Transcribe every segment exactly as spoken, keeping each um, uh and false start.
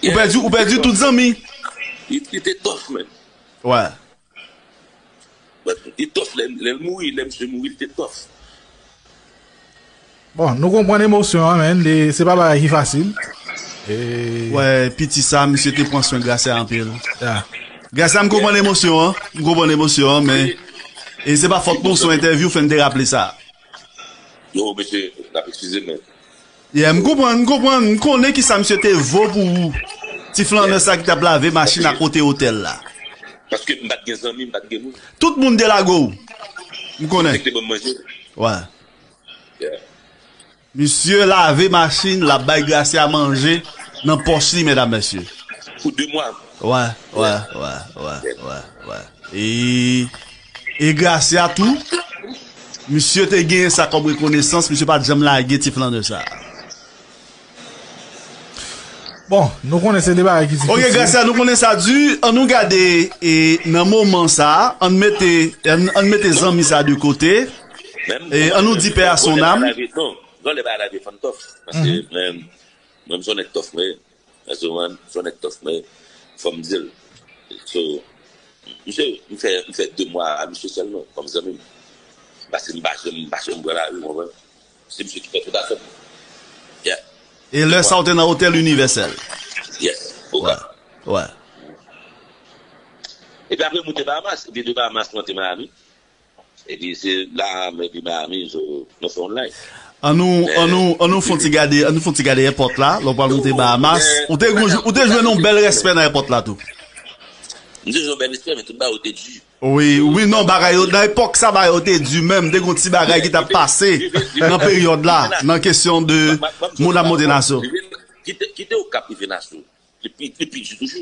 Ou pèdi, ou pèdi tout zanmi. Li, li te tòf, menm. Wè. Li tòf lè, lè l mouri, lè misye mouri, li te tòf. Bon, nou konprann emosyon an, men, se pa bagay ki fasil. Wè, piti sa, misye te pran swen Gracia anpil. Gracia, m konprann emosyon an, m konprann emosyon an, men e se pa fòt nou, se yon entèvyou fè n te raple sa. Yo, mesye, n ap eskize, men Yeah, m konprann, m konprann, m konnen kisa misye te vo pou ou. Ti flannè sa ki t ap lave machin akote otèl la. Paske m pa t gen zanmi, m pa t gen moun. Tout moun te lage w. M konnen. Misye ki te ban m manje. Wè. Yeah. Misye lave machin, l ap bay Gracia manje nan pòch li, medam, mesye. Pou de mwa. Wè, wè, wè, wè, wè, wè. E, e Gracia tou, misye te genyen sa kòm rekonesans, misye pa t janm lage ti flannè sa. Bon, nou konnen se de bagay ki difisil. Ok, Gracia, nou konnen sa di. An nou gade e, nan moman sa, an mete, an, an mete zanmi sa de kote. E, an nou di pè a son nam. Non, lè bagay la vye fann tòf. Paske mwen, mwen, m son nèg tòf, mwen. Èske w konprann? Son nèg tòf, men fò m di l. So, misye, m fè, m fè de mwa a misye sèlman, kòm zanmi m. M pase, m pa janm, m pa janm pran lari, w konprann? Se misye ki fè tout afè m. Yeah. E lè sa w te nan otèl Inivèsèl? Yes. Oka. Wè. Epi apre, m moute Bahamas. Epi de Bahamas, m antre Miami. Epi se la, epi Miami, so, nou fè yon live. An nou, an nou, an nou fon ti gade, an nou fon ti gade èpòt la, lè w pral moute Bahamas. Ou te, ou te jwenn yon bèl respè nan èpòt la tou. M te jwenn yon bèl respè, men tout bagay yo te di. Wi, wi, non, bagay yo, nan epòk sa, bagay yo te di menm, te gon ti bagay ki t ap pase nan peryòd la, nan kesyon de moun ap monte Naso. Kite, kite Okap rive Naso, li pi, li pi di toujou.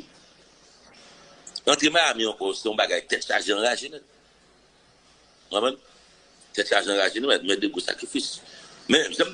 Antre Miami ankò, se yon bagay tèt chaje anraje nèt. Ou konprann? Tèt chaje anraje nèt, men de gwo sakrifis. Men, jan m te